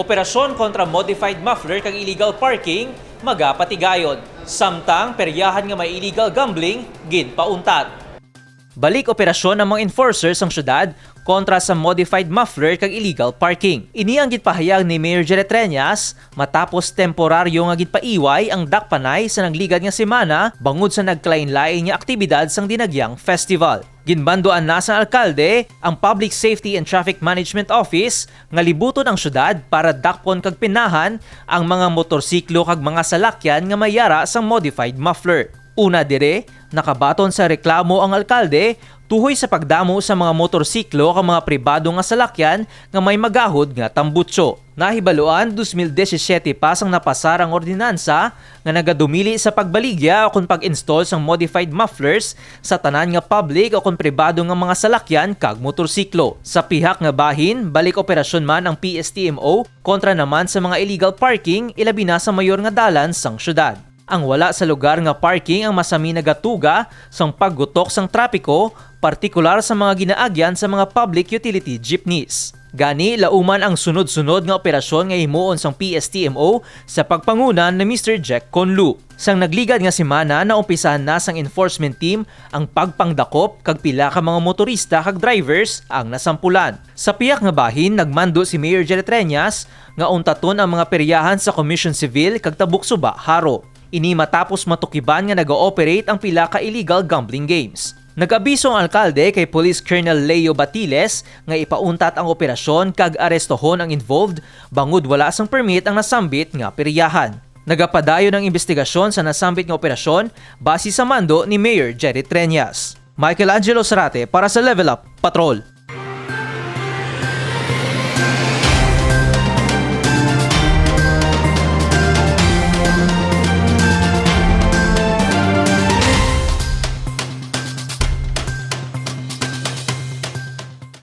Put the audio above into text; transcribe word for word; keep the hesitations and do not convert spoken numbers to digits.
Operasyon kontra modified muffler kag illegal parking magapatigayon, samtang peryahan nga may illegal gambling ginpauntat. Balik operasyon ang mga enforcer sang syudad kontra sa modified muffler kag illegal parking. Ini ang ginpahayag ni Mayor Jerry Treñas matapos temporaryo nga ginpaiway ang dakpanay sa nagligad nga semana bangod sa nagkalain-lain nga aktibidad sang Dinagyang Festival. Ginbanduan na sang alkalde ang Public Safety and Traffic Management Office nga libuton ang syudad para dakpon kag pinahan ang mga motorsiklo kag mga salakyan nga may yara sang modified muffler. Una diri, nakabaton sa reklamo ang alkalde tuhoy sa pagdamo sa mga motorsiklo kag mga pribado nga salakyan nga may magahod nga tambutso. Nahibaluan, dos mil disisiete pa sang napasar ang ordinansa nga nagadumili sa pagbaligya o kon pag-install sang modified mufflers sa tanan nga public o kon pribado nga mga salakyan kag motorsiklo. Sa pihak nga bahin, balik operasyon man ang P S T M O kontra naman sa mga illegal parking, ilabi na sa mayor nga dalan sang syudad. Ang wala sa lugar nga parking ang masami nagatuga sang paggutok sang trapiko, partikular sa mga ginaagyan sa mga public utility jeepneys. Gani, lauman ang sunod-sunod nga operasyon nga himuon sang P S T M O sa pagpanguna ni Mister Jack Conlu. Sang nagligad nga semana, naumpisahan na sang enforcement team ang pagpangdakop kag pila ka mga motorista kag drivers ang nasampulan. Sa pihak nga bahin, nagmando si Mayor Jerry Treñas nga untaton ang mga peryahan sa Commission Civil kag Tabuk Suba, Jaro. Ini matapos matukiban nga naga-operate ang pila ka illegal gambling games. Nag-abiso ang alkalde kay Police Colonel Leo Batiles nga ipauntat ang operasyon kag arestohon ang involved bangod wala sang permit ang nasambit nga peryahan. Nagapadayon ang imbestigasyon sa nasambit nga operasyon base sa mando ni Mayor Jerry Treñas. Michael Angelo Sarate para sa Level Up Patrol.